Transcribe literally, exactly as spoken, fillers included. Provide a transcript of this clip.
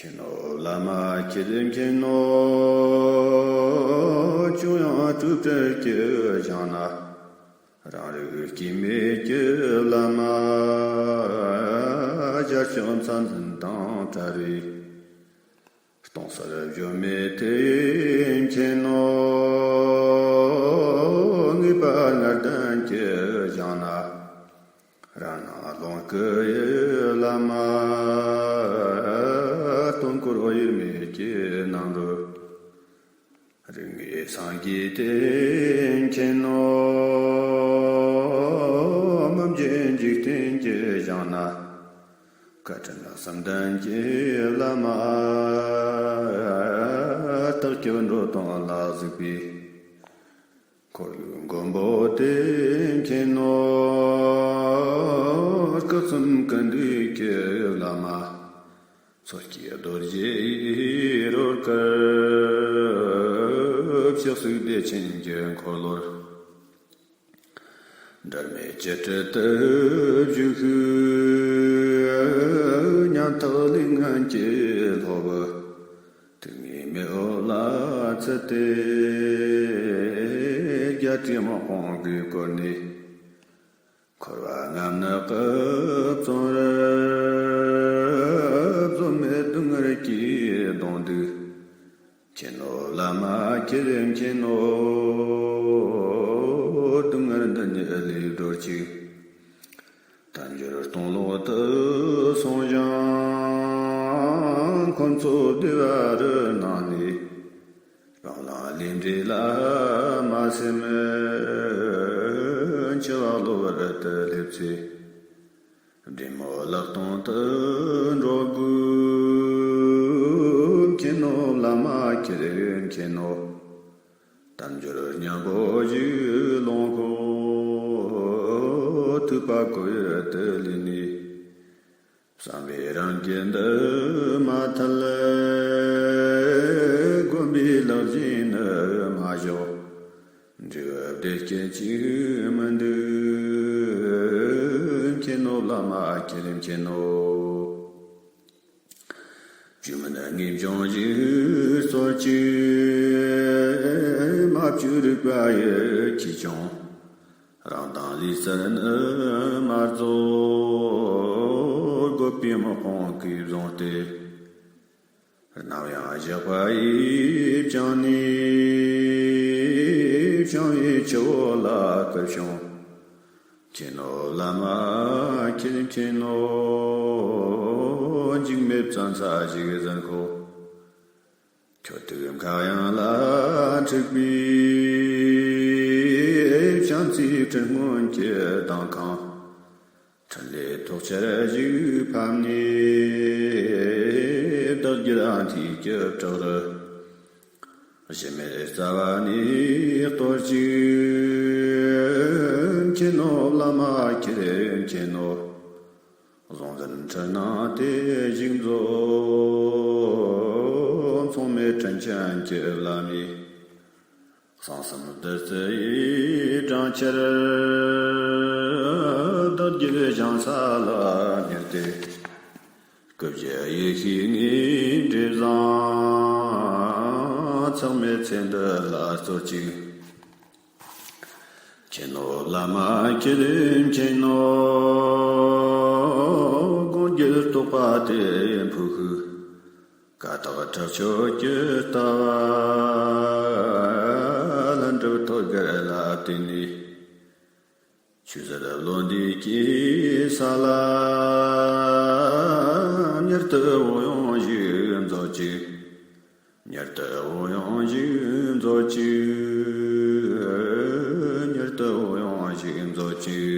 མཁྱེན་ནོ་བླ་མ་ཁྱེད་མཁྱེན་ནོ། ཅུང་ཡང་སྤྲོས་བྲལ་གྱི་ཞིང་ན། རང་རིག་སྐྱེ་མེད་ཀྱི་བླ་མ། ཞར་བྱུང་མཚན་འཛིན་དང་བྲལ་བའི། སྟོང་གསལ་བརྗོད་མེད་དེ་མཁྱེན་ནོ། ངེས་པ་ལྔ་ལྡན་གྱི་ཞིང་ན། རང་སྣང་ཀློང་སྐུ་ཡི་བླ་མ། སྟོང་འཁོར་དབྱེར་མེད་ཀྱི་སྣང་རོལ། རིགས་ལྔའི་སངས་རྒྱས་དེ་མཁྱེན་ནོ། མུན་བརྒྱུད་འཇིག་རྟེན་གྱི་ཞིང་ན། བསྐལ་ཕྲན་གསུམ་ལྡན་གྱི་བླ་མ། རྟག་སྐྱེས་འགྲོ་དོན་ལ་གཟིགས་པའི། འཁོར་ལོའི་མགོན་པོ་དེ་མཁྱེན་ནོ། སྐུ་གསུམ་ཀུན་འདུས་ཀྱི་བླ་མ། མཚོ་སྐྱེས་རྡོ་རྗེའི་རོལ་གར། ཕྱག་བཙུགས་བདེ་ཆེན་གྱི་འཁོར་ལོར། འབྲལ་མེད་ཀྱི་དྲི་དུ་བཞུགས། ཉམ་ཐག་ལུས་ངན་གྱི་སློབ་བུ། དུས་ངན་མེ་འོབས་ལ་ཚུད་དེ། རྒྱ་ཁྲི་དམག་དཔུང་གིས་བསྐོར་ནས། འཁོར་བ་རྔམ་ནག་གི་བཙོན་རར། བཟོད་མེད་སྡུག་བསྔལ་གྱིས་གདུང་འདུག། མཁྱེན་ནོ་བླ་མ་ཁྱེད་མཁྱེན་ནོ། སྡུག་བསྔལ་འདི་ཉིད་ལས་སྒྲོལ་ཅིག། དལ་འབྱོར་སྟོང་ལོག་ཏུ་སོང་ཞིང་། འཁོར་ཚོགས་བདེ་བ་རུ་སྣང་ནས། སྤང་བླང་ལས་འབྲས་ལ་མ་སེམས། འཆི་བ་གློ་བུར་དུ་སླེབས་ཚེ། བདེ་མོ་ལག་སྟོང་དུ་འགྲོ་དགོས། མཁྱེན་ནོ་བླ་མ་ཁྱེད་མཁྱེན་ནོ། དལ་འབྱོར་གཉེན་པོ་ཞིག་ལོངས་ཤོག། ཐུབ་པ་ཁོ་ཡུལ་དུ་ལུས་ནས། བསམ་པའི་རང་རྒྱུད་འདི་མ་ཐལ། བསྒོམ་པའི་ལག་རྗེས་ནི་མ་ཞོག། འབྲས་བུ་བདེ་སྐྱིད་ཅིག་མི་འདུག། མཁྱེན་ནོ་བླ་མ་ཁྱེད་མཁྱེན་ནོ། བཅོས་མིན་དངོས་བྱུང་ཞིག་སྩོལ་ཅིག། མ་བཅོས་རིག་པ་ཡིས་ཅིས་ཀྱང་། རང་དང་ལུས་རྩལ་ནི་མ་རྫོགས། བཀོད་པའི་དམག་དཔུང་གིས་བཟུང་སྟེ། ནམ་ཡང་བཞག་པ་ཡིས་བཅིངས་ནས། བྱིང་བའི་ཆུ་བོ་ལ་སྐུར་བྱུང་། མཁྱེན་ནོ་བླ་མ་ཁྱེད་མཁྱེན་ནོ། འཇིགས་མེད་བཙན་ས་ཞིག་ཟིན་ཤོག། ཁྱོད་ཐུགས་མཁའ་དབྱིངས་ལ་འཁྲིགས་པའི། བྱམས་བརྩེའི་སྤྲིན་སྔོན་གྱི་མདངས་ཁང་། འཕྲིན་ལས་ཐོག་ཆར་ཞིག་ཕབ་ནས། བདག་རྒྱུད་ཨ་འཐས་ཀྱི་བྲག་རི། གཞི་མེད་རྩ་བ་ནས་གཏོར་ཅིག། མཁྱེན་ནོ་བླ་མ་ཁྱེད་མཁྱེན་ནོ། གཟུང་འཛིན་འཁྲུལ་སྣང་དེ་ཞིག་རྫོགས། མཚུངས་མེད་དྲིན་ཅན་གྱི་བླ་མའི། གསང་གསུམ་བདུད་རྩི་ཡི་སྦྲང་ཆར། བདག་རྒྱུད་བཞེངས་ས་ལ་ཉར་ཏེ། སྐུ་བཞི་ཡེ་ཤེས་ལྔའི་འབྲས་བཟང་། མཚམས་མེད་ཚེ་འདི་ལ་སྩོལ་ཅིག། མཁྱེན་ནོ་བླ་མ་ཁྱེད་མཁྱེན་ནོ། དགོངས་རྒྱུད་རྟོགས་པ་དེ་འཕོ་ཤོག། ཀ་དག་ཁྲག་མཆོག་གི་ལྟ་བ། ལྷུན་གྲུབ་ཐོད་རྒལ་ལ་བརྟེན་ནས། ཆོས་ཟད་བློ་འདས་ཀྱི་ས་ལ། མྱུར་དུ་འོད་ཡངས་ཤིག་མཛོད་ཅིག། མྱུར་དུ་འོད་ཡངས་ཤིག་མཛོད་ཅིག། མྱུར་དུ་འོད་ཡངས་ཤིག་མཛོད་ཅིག།